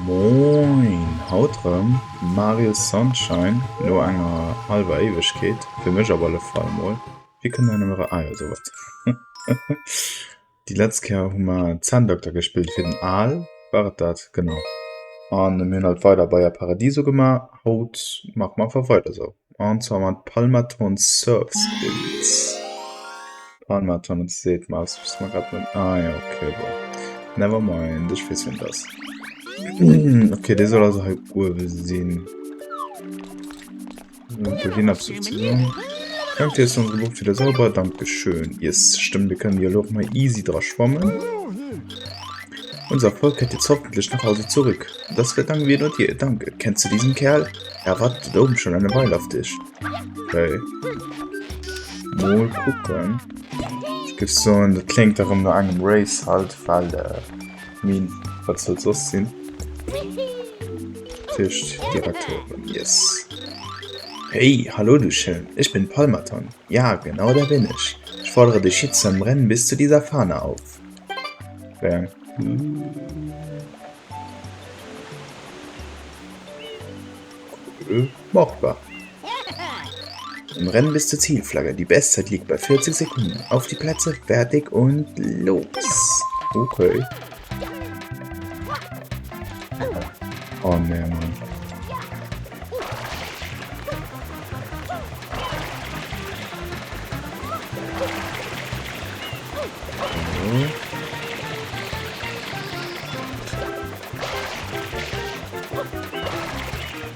Moin! Haut rëm Mario Sunshine no enger halwer Éiwegkeet, fir mech op alle Fall mol. Wéi kënnt een ëmmer, ah jo sou wat. Déi letzt Kéier hu mer Zänndokter gespillt fir den Al, war et dat? Genau. An mir hunn halt weider Bayer Paradiso gemaach. Haut maache mer einfach weider sou. An zwar mat Palmaton Surf Spins. Palmaton, dat seet mer eppes, wësst mer grad net. Ah ja, okay, bon. Never mind, ech weess wien dat ass. Okay, dee soll also hei uewe sinn. Huet hien eppes ze soen? Dank dir ist unsere Bucht wieder sauber. Dankeschön. Yes, stimmt, wir können hier lo och mal easy dra schwammen. Unser Volk kehrt jetzt hoffentlich nach Hause zurück. Das verdanken wir nur dir. Danke. Kennst du diesen Kerl? Er wartet oben schon eine Weile auf dich. Okay. Mol kucken. Ech géif soen, dat kléngt erëm no engem Race halt, well äh, min, wat soll soss sinn? Dat heescht direkt uewen. Yes. Hey, hallo du Schelm. Ich bin Palmaton. Ja, genau der bin ich. Ich fordere dich jetzt zum Rennen bis zu dieser Fahne auf. Bang. Machbar. Im Rennen bis zur Zielflagge. Die Bestzeit liegt bei 40 Sekunden. Auf die Plätze, fertig und los. Okay. Oh nee, Mann.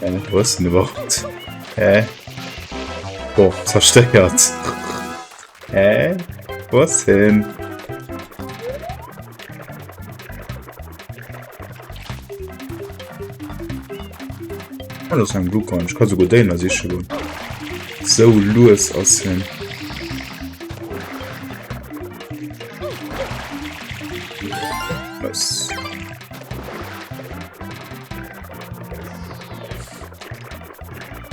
Hä, wo ass den iwwerhaapt? Hä? Boah, zerstéiert. Hä? Wo ass hien? Ah, das ist ein Blue Coin. Ich kann sogar den da sicher goen. So lues ass hien. Nice.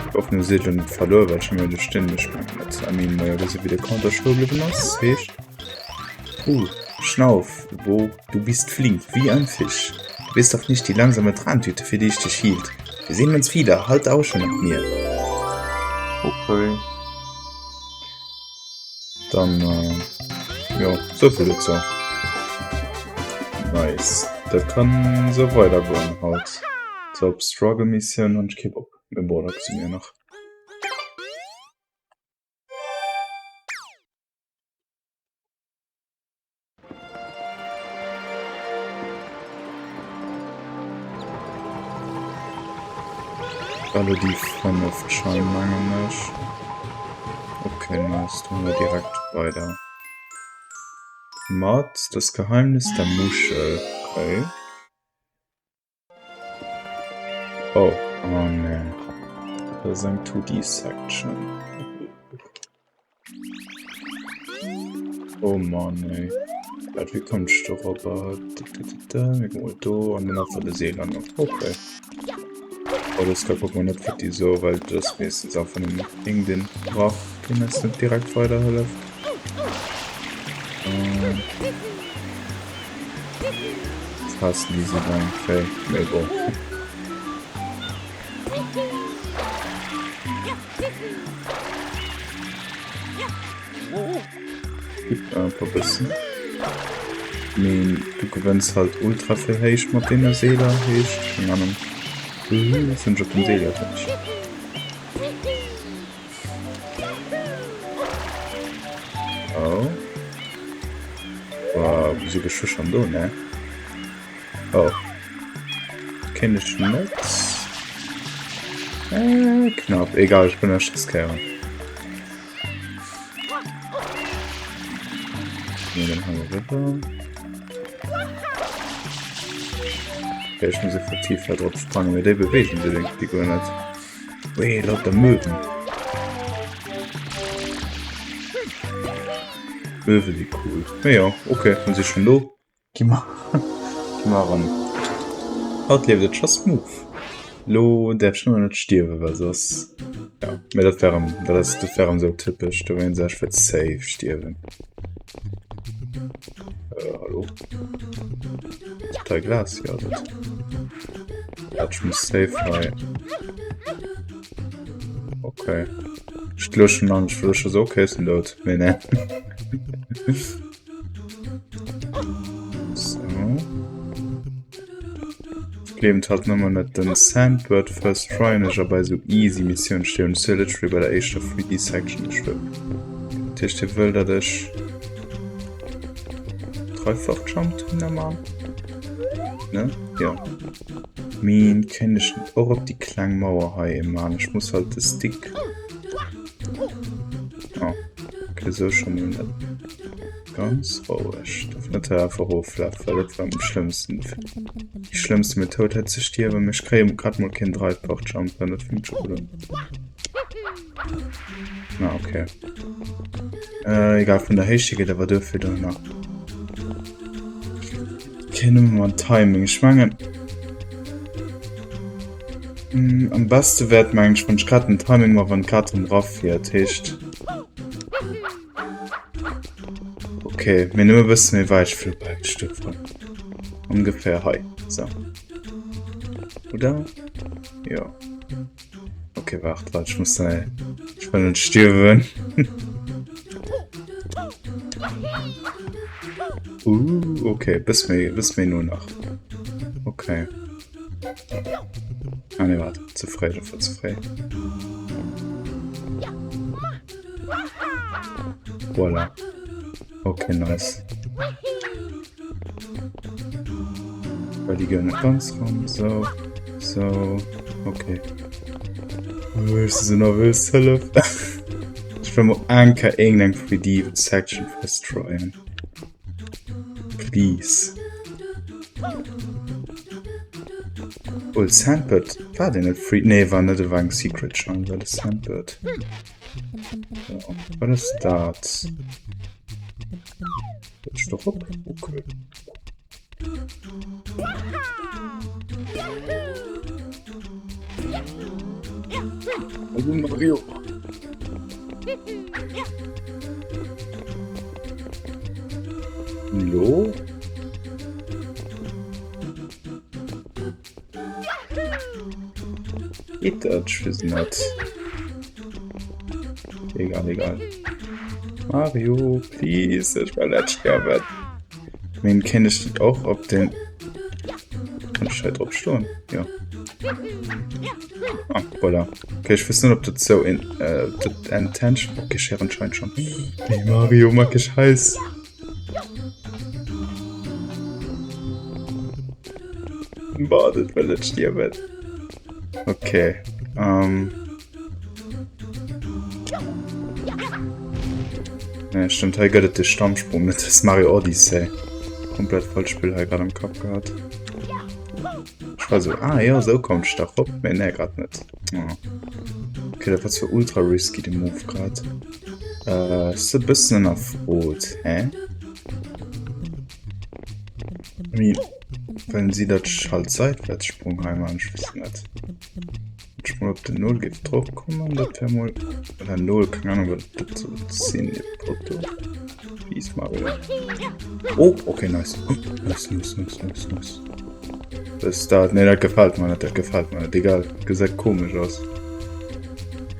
Ich hoffe, wir sind nicht verloren, weil ich mir das ständig net. I mean, naja, das ist wieder Counter stoe bliwwen ass. Heescht. Uh, Schnauf, wo du bist flink wie ein Fisch. Du bist doch nicht die langsame Trantüte, für die ich dich hielt. Wir sehen uns wieder. Halt Ausschau nach mir. Okay. Dann, äh, jo, souvill dozou. Nice. Dat kann sou weidergoen haut. Sou, op Struggle Mission hunn ech kee Bock. Mee bon, dat gesi mir jo nach. Elo déi fënneft Schein mengen ech. Okay, nice, do hu mer direkt weider mat Das Geheimnis der Muschel. Okay. Oh, oh nee. Dat ass eng 2D Section. Oh Mann, ey. Warte, wie komm ich darüber? Wir gehen mal do an den einfach de Seeler noch. Okay. Oh, das kann gucken wir net fir déi so, weil das meistens auch von dem Ding den braucht, den es net direkt weiterhilft. Ähm. Fassen déi si beim Fake, mee bon. Gib einfach bëssen. Mee du gewënns halt ultra vill Héicht mat deene Seeler, heescht, keng Ahnung. Sinn ech op dem Seeler fertig. Oh. Wow, wieso bist du schon do, ne? Oh. Kenn ich net. Äh, knapp. Egal, ich bin der Schusskerer. Ne, dann haben wir rüber. Okay, ich muss effektiv da drauf sprangen, weil die bewegen sich irgendwie gar nicht. Wee, lauter Möwen. Möwe si cool. Mee jo, okay, mir si schonn do. Gi mer, gi mer eran. Haut leeft et scho smooth. Lo däerf ech nëmmen net stierwen, well soss, ja, mee dat wär erëm, dat ass, dat wär erëm sou typesch, do wéinst ech wëll safe stierwen. Äh, hallo? Dei Glas, jo, dat. Ech muss safe hei. Okay. Ech lo schon an, ech wëll schon so, okay, sinn dout. Nee, nee. So. Ech gleewen halt nëmmen net den Sandbird first try ech a bei sou easy Missioun stinn. Ech si literally bei der éischter 3D Section. Ech wëll. Dat heescht, hie wëll, datt ech Dreifach Jump dohinner man. Ne? Ja. Min kéint ech net och op déi kleng Mauer hei man. Ech muss halt de Stick. Oh. Okay, sou scho mol net. Ganz roueg. Darf net hei einfach oflafen, well dat war am schlëmmsten. Déi schlëmmste Method hei ze stierwen. Mee ech kréie grad mol keen Dreifach Jump hin. Dat fänkt scho gutt un. Ah, okay. Äh, egal, vun der Héicht hier geet awer duerfir dohinner. Okay, nëmme mam Timing. Ech mengen, mm, am beste wäert mengen ech, wann ech grad den Timing ma wann grad den rafiert. Heescht. Okay, mir nëmme bësse méi weit fir bei gestuerwen. Ongefähr hei. So. Oder? Ja. Okay, wart, wart, ich muss da. Ich will nicht stierwen. uh, okay, bis mir, bis mir nur nach. Okay. Ah, ne, warte, zu frei, das war zu frei. Voilà. Okay, nice. Weil die gehen ganz rum. So, so, okay. Oh, ich bin so nervös, Hëllef. Ich will mal anker irgendein 3D Section first tryen. Please. Oh, Sandbird. War den net free? Nee, war net, war eng Secret Shine, war de Sandbird. So, wat ass dat? Rutsch doch op. Okay. Also Mario. Lo? Geht dat? Ich weiß net. Egal, egal. Mario, please, ich will net sterben. Wen kenne ich das auch op den... Kann ich halt drauf stoen? Ja. Ah, voilà. Okay, ich weiß nicht, ob das so in, äh, das intention... Okay, ich anscheinend schon. Hey Mario, mag ich heiß. Boah, dat wëll net stierwen. Okay. Ähm. Ne, stimmt, hei gëtt et de Stammsprung net. Das ist Mario Odyssey. Komplett falsch Spiel hei grad am Kapp gehabt. Ich war so, ah ja, so kommt ich da rop. Nee, nee, grad net. Oh. Okay, dat war zwar ultra risky, de Move grad. Äh, ist e bëssen ënnerfrot, hä? I mean, Wëllen si dat ech halt Seitwärtssprung hei man? Ech weess net. Wann ech mol op den Null géif drop kommen, dat wär mol... Oder Null, keng Ahnung, wat dat soll sinn, de Poto. Please, Mario. Oh, okay, nice. Oh, nice, nice, nice, nice, nice. Was ist dat? Nee, dat gefällt mir net, dat gefällt mir net. Egal, gesäit komesch aus.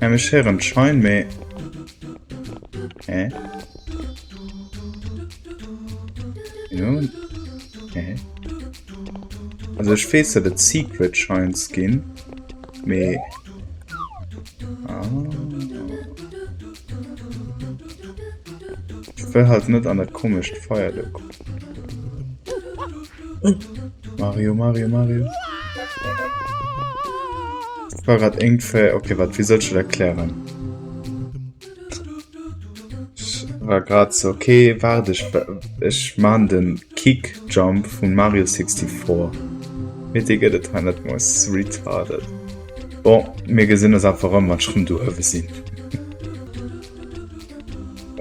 Ja, mir schéieren d'Schein, mee... Hä? Nun? Hä? Also ech weess, datt et Secret Shines ginn, mee... Ah. Ech wëll halt net an dat komescht Feier do kommen. Mario, Mario, Mario. Ich war grad irgendwie... Okay, warte, wie soll ich das erklären? Ech war grad sou, okay, waart, ech, ech man den Kick Jump vun Mario 64. Mee dee gëtt et hei net mol, ass retarded. Bon, mir gesinn eis einfach erëm, wann ech rëm do uewe sinn.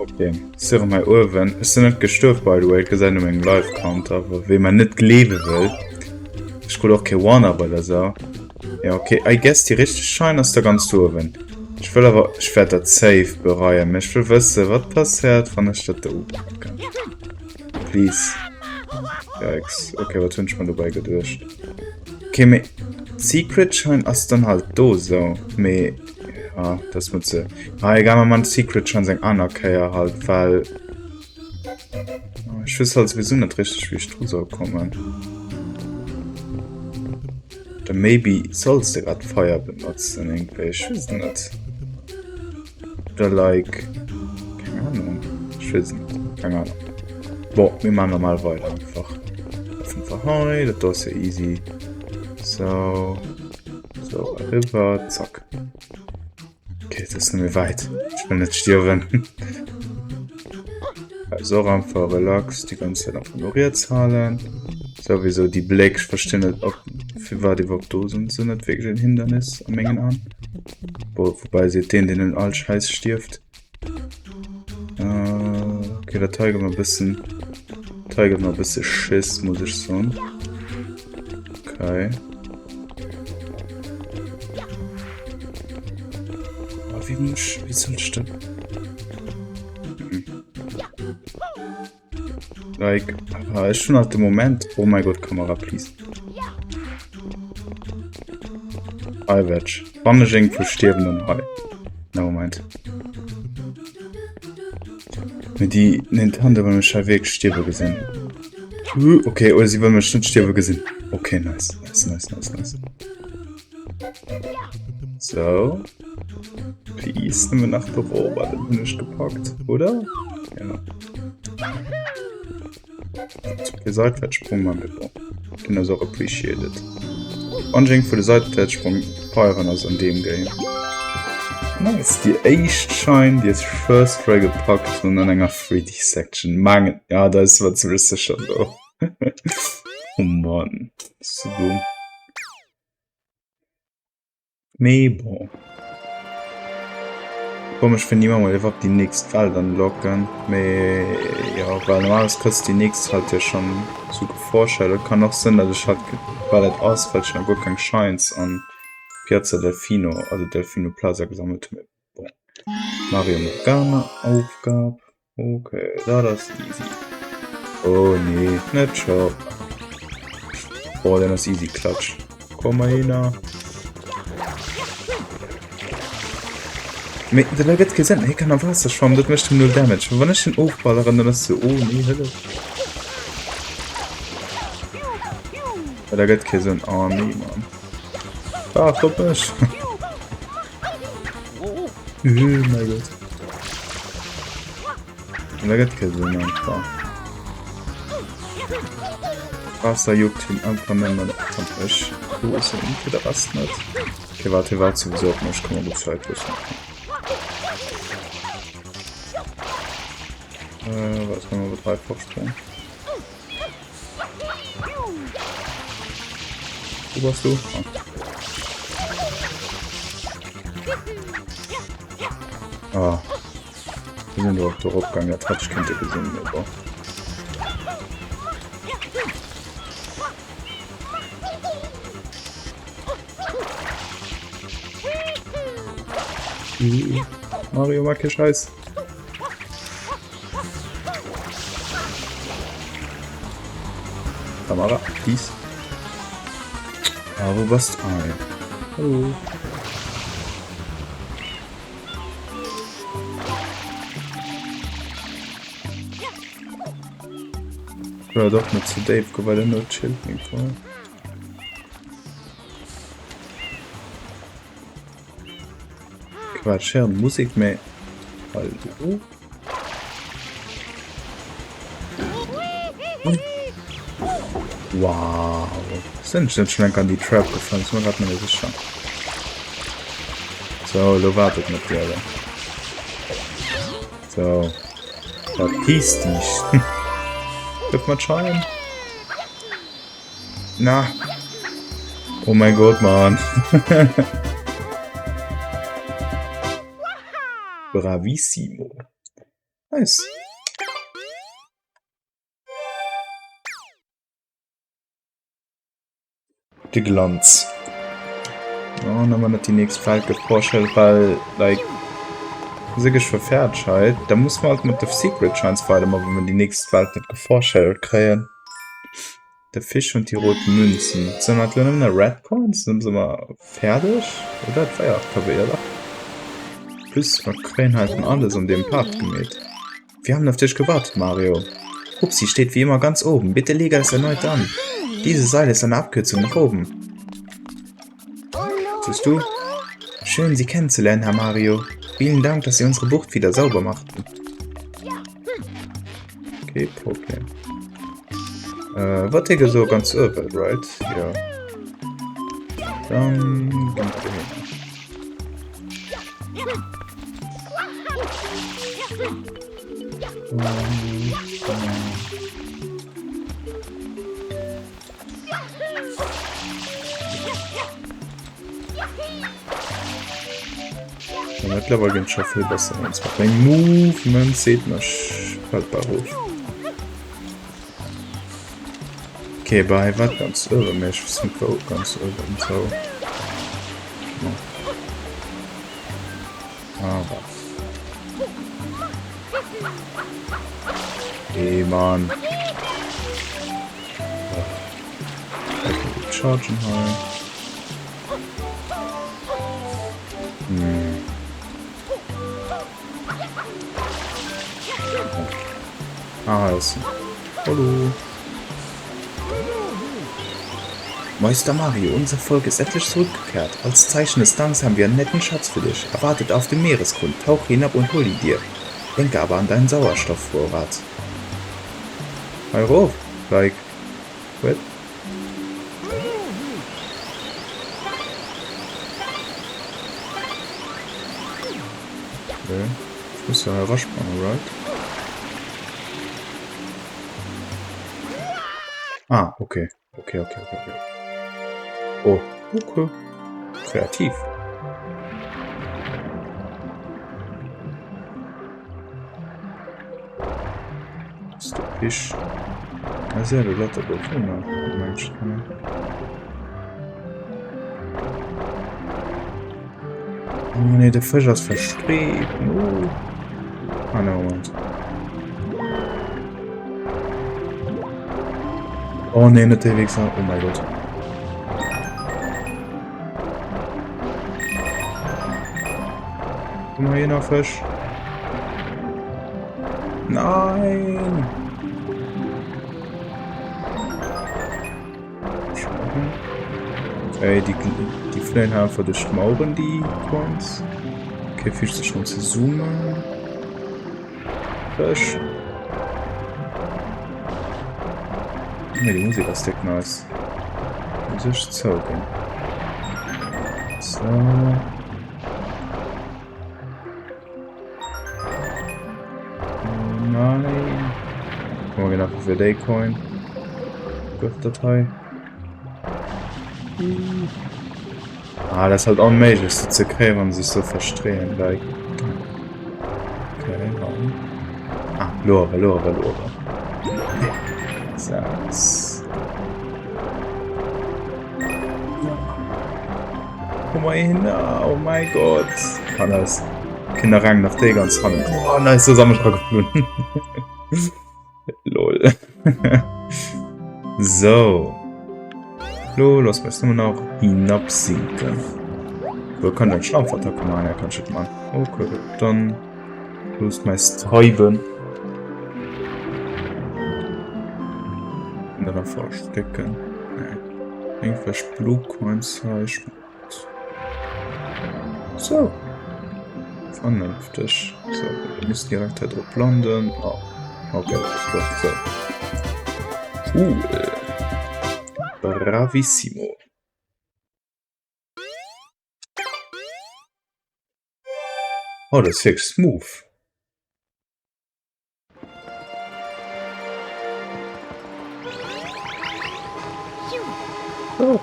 Ok, si rëm hei uewen. Ech sinn net gestuerf, by the way, et gesäit un mengem Life Counter, awer wee mer net gleewe wëll, ech krut och kee One-Up oder sou. Ja ok, I guess déi richteg Schein ass da ganz do uewen. Ech wëll awer, ech wäert dat safe bereien, mee ech wëll wëssen, wat passéiert, wann ech dat do upaken. Please. Yikes. Ok, wat hunn ech mer dobäi geduecht? Ok, mee. Secret Shine ass dann halt do sou, mee ja, das muss se. Ah, egal, mer man Secret Shines eng aner Kéier halt, well ech weess halt sowieso net richteg, wéi ech dru soll kommen. Oder maybe solls de grad Feier benotzen irgendwie, ech weess et net. Oder like, keng Ahnung, ech weess et net, keng Ahnung. Bon, mir maachen normal weider einfach. Auf jeden Fall hei, dat do ass jo easy. So, so, eriwwer, zack. Okay, dat ass net méi wäit. Ech wëll net stierwen. Also och einfach relax déi ganz Zäit einfach no riets halen. Sowieso déi Bléck, ech verstinn net, ob firwat iwwerhaupt do sinn, sinn net wierklech en Hindernis a mengen Aen. Wo, wobei seet deen, deen un all Scheiß stierft. Äh, okay, dat hei gëtt mer e bëssen, dat hei gëtt mer e bësse Schiss, muss ech soen. Okay. Oh, wie muss, wie soll ich denn? Hm. Like, aber ist schon halt de Moment. Oh mein Gott, Kamera, please. Hei wetsch. Wann ech irgendwo stierwen, dann hei. Never mind. Mee déi Nintendo wëll mech hei wierklech stierwe gesinn. Okay, oder si wëll mech net stierwe gesinn. Okay, nice, nice, nice, nice, nice. So. Please, nëmmen nach de Rover, den hunn ech gepackt, oder? Ja. Okay, Seitwärtssprung mal mit bon. Den ass och appreciated. Anjing vu de Seitwärtssprung feieren ass an deem Game. Nice, déi éischt Shine, déi ech first try gepackt hunn an enger 3D Section. Mangen, ja, da ist war ziemlich sicher do. oh Mann, so dumm. Mee bon. Komesch fir niemand mol iwwerhaupt déi nächst Welt unlocken. Mee jo, well normalerweis kriss de déi nächst halt jo schonn sou geforeshadoed. Kann och sinn, datt ech halt, well et ass, well ech nach guer keng Shines an Piazza Delfino, also Delfino Plaza gesammelt hunn. Mee bon. Mario Morgana Aufgab. Okay, dat ass easy. Oh nee, net scho. Oh, den ass easy klatsch. Komm mal hin. Mee dat ergëtt kee Sënn. Hie kann am Waasser schwammen, dat mécht him null Damage. Wann ech den ofballeren, dann ass so, oh nee, Hëllef. Dat ergëtt kee Sënn. Oh nee, Mann. Waart op mech. Oh mein Gott. Da gëtt kee Sënn einfach. Wasser juckt hin einfach nëmmen an ech. Wo ist denn okay, der Rest net? Okay, warte, hier wart sowieso op mech, kann man gut Zeit wissen. Äh, was kann man drei Vorsprung? Wo warst du? Ah. ah. Wir sind doch darauf gegangen, das hatte ich könnte gesehen, aber. Mario mag hier Scheiß. Kamera, please. Ah, wo warst du? Ah, ja. Hallo. Oder doch net zu Dave go, weil er nur chillt irgendwo. Quatsch, hören Musik méi. Hallo? Wow. Sinn ech net schon enk an déi Trap gefallen? Ass mir grad net méi sécher. So, lo wartet mat dir, Alter. So. Verpiss dich. Dürft man schauen? Na. Oh mein Gott, Mann. Bravissimo. Nice. De Glanz. Oh, dann haben wir die nächste Welt geforschelt, weil, like, se ech verfäerdeg Da muss man halt mat de Secret Shines weitermachen, wenn wir die nächste Welt net geforschelt kréien. Der Fisch und die roten Münzen. Sind wir lo nëmmen Red Coins? Dann si mer fäerdeg, oder? Dat war jo och oder? Plus mer kréien halt alles an deem Part gemeet. Wir haben auf dich gewartet, Mario. Upsi steht wie immer ganz oben. Bitte lege es erneut an. Diese Seil ist eine Abkürzung nach oben. Siehst du? Schön, Sie kennenzulernen, Herr Mario. Vielen Dank, dass Sie unsere Bucht wieder sauber machten. Okay, Problem. Äh, wat hier so ganz urban, right? Ja. Dann gehen wir hin. Ja, mittlerweile ginn scho vill besser und zwar mein Movement seet mech fällt bei of. Okay, bei wat ganz irre mech sind wou ganz irre und so. Ja. Aber. Hey, Mann. Chargen hei. Hm. Ah, ist. Hallo. Meister Mario, unser Volk ist endlich zurückgekehrt. Als Zeichen des Danks haben wir einen netten Schatz für dich. Erwartet auf dem Meeresgrund. Tauch hinab und hol ihn dir. Denke aber an deinen Sauerstoffvorrat. Hör auf. Like. What? Okay. Ich muss ja herausspringen, right? Ah, okay. Okay, okay, okay, okay. Oh, okay. Kreativ. Ist der Fisch. Ah, sehr, du Lotte, Mensch. Oh nee, de Fësch ass verstreet. No. Ah, no, Moment. Oh nee, net dee Wichser. Oh mein Gott. Komm mal hier nach Fisch. Nein! Okay, die, die fléien einfach duerch d'Maueren, déi Coins. Okay, fir sech schon ze zoomen. Fësch. Nee, die Musik ass dick nice. Muss ech zouginn. So. Oh nein. Guck mal, genau für déi Coin. Gouf Datei. Ah, das ist halt onméiglech se ze kréien, wann se sech so verstreeën. Like. Okay, warum? Ah, lo awer, lo awer, lo awer. Sechs. Komm mal hin, oh mein Gott. Ah, nice. Kinderrang nach déi ganz hannen. Oh, nice, das haben wir geflohen. Lol. so. Lo, lass mich nur noch hinabsinken. Wo kann den Schlampfattacke machen? Er kann schon machen. Okay, dann los meist treiben. Und dann verstecken. Nee. Irgendwelche Blue Coins So. Vernünftig. So, wir müssen direkt da drauf landen. Oh. Okay, so. Cool. Bravissimo. Oh, das ist wirklich smooth. So.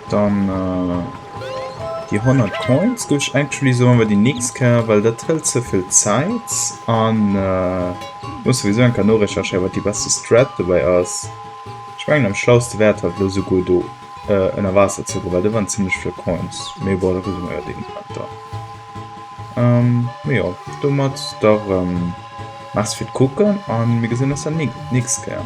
Dann äh, die 100 Coins géif ech actually soen wir déi nächst Kéier, well dat hëlt ze vill Zäit an äh, muss sowieso eng Kéier norecherchéieren, wat déi beste Strat dobäi ass. Ech mengen am schlauste wär et halt elo souguer do äh, ënner Waasser ze goen, well do waren zimmlech vill Coins. Mee bon, da kucke mer jo deen Moment da. Ähm, mee jo, domat da ähm, merci fir d'Kucken an mir gesinn eis dann nächst Kéier.